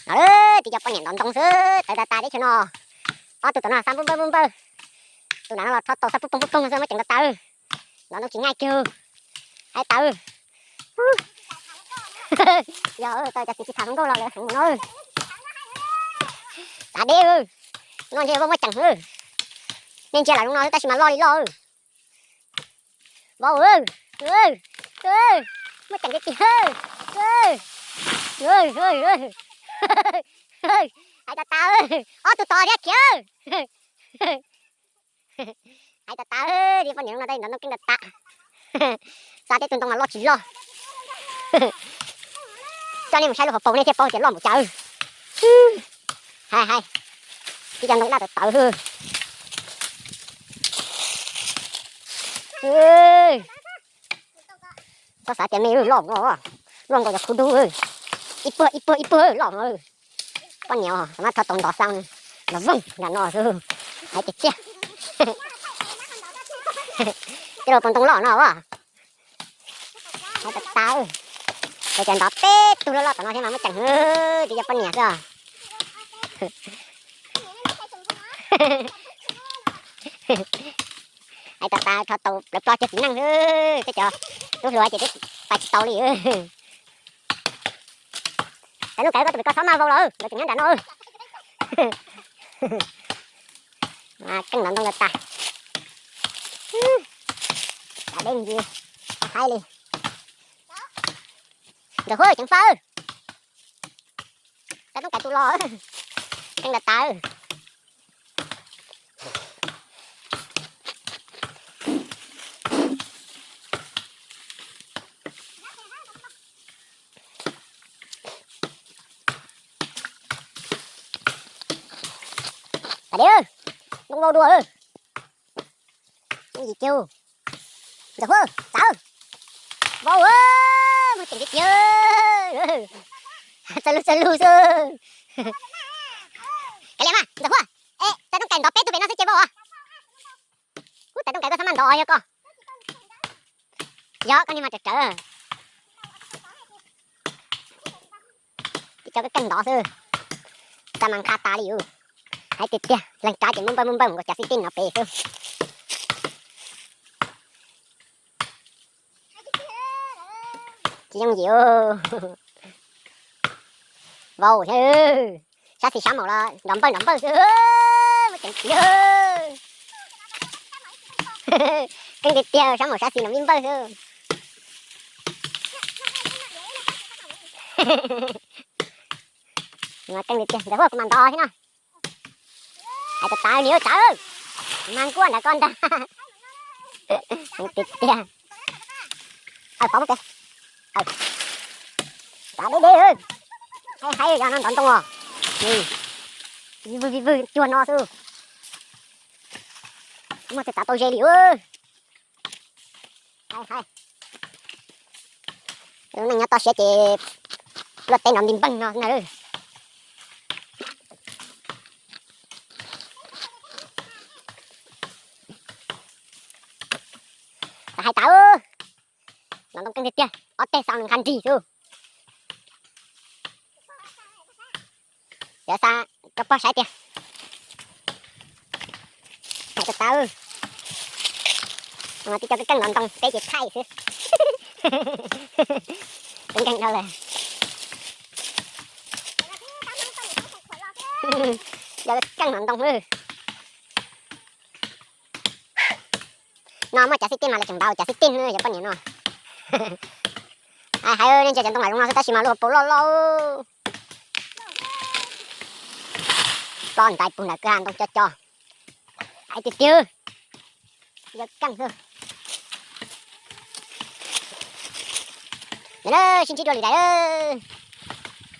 No, tiv cov poj niam ntov ntoo xwb, tawv tas tas teb chaws no. Ob tug tom no xa npub npawj npub npawj. Tus nram no los rho tau xa pub poog pub poog xwb, muab ceev tas tas. Ntov ntoo tsis nyaj kiag. Hais tawv. Yog tau cov txiv tsis tham hluas nkauj los lawv heev mus no. Tav deb, no ntshe muaj ceem. Nej ntsia lam zoo no tab sis mas loj li loj. Vau, muaj ceem tiag tiag. Hais tas tas, ob tug tod thiab khiav. Hais tas tas, poj niam zoo no tab ntov ntoo keej tas tas. Xa tej tug ntoo mas loj tsis loj. Coj nej mus saib lub hauv paus nej thiaj paub tias loj npaum cas. Hais hais, tib cov ntoo daj tawv tawv xwb. Txhob xav tias me loj no, loj nkaus cov khub dub. Ib puag ib puag ib puag loj no. Poj niam mas rho tau ntov xa, ntov voog nram no xwb. Hais tiag tiag. Tej laus pos ntoo loj no as. Hais tas tas, ces ntov peb tug loj loj tom no thiab mas muaj ceem, tsis yog poj niam xwb. Hais tas tas, rho tau plawv plog cuag txiv neej xwb, tej cov tub hluas ces twb pais tsis tau li. Tawv lub kawv koj tus pem koj xob maj vau lawm, nkawd tseem nyob nram no. Keej ntov ntoo tas tas. Cas deb ntsis, haib li. Ntxawm Huab ceev faj, tau toob kais tus los, keej tas tas. Pas dej, ntoo vau dua. Ntxawm Huab, txawv. Vau, muaj ceem tiag tiag. Txawv lug txawv lug xwb. Kav liam mas Ntxawm Huab, es tau toob kais ntov peb tug pem no xwb ces vau os. Ub, tau toob kais koj txhob maj ntov yog koj. Yog koj niag mas rawv rawv. Tib co keej ntov xwb, xa mas nqha tas li yus. Hais tiag tiag, leej rab ces npawj npawj npawj nkaus cas xib tij no pem xwb. Tsis yooj yim. Vau thiab, sab xis sab maum los nrov npawj nrov npawj xwb, muaj ceem tiag. Keej tiag tiag, sab maum sab xis nrov npawj npawj xwb. Keej tiag tiag, Ntxawm Huab kuv mam ntov thiab no. Hais tas tas niam tsav, mas nkuaj nram koj ntag. Heev tiag tiag. Aw, pov muab pem. Aw, tsav deb deb. Haib haib yog no ntov ntoo os. Vij vwg vij vwg cuag no xwb. Muaj txawj tsav tau ze li. Haib haib. Lub neej nyob toj siab ces luaj teb nrov nti npeeg no na. Txawm hais tas, ntov ntoo keej tiag tiag, ob teg xa nws nqha nrig xwb. Yuav xa rau pog saib tiag. Hais tas tas, tib co keej keej ntov ntoo peb ces thaij xwb. Keej keej dhau lawm. Yog keej ntov ntoo. No muaj cav xib tij mas lawv tseem ntaus cav xib tij no yog poj niam no. Hais hais nej ntsia cov ntoo lam zoo no xwb tab sis mas luaj paus loj loj. Plob ntais pug ntawm kwj ha ntoo co co. Hais tiag tiag, yog keej xwb. Sib ntsib dua lwm daim.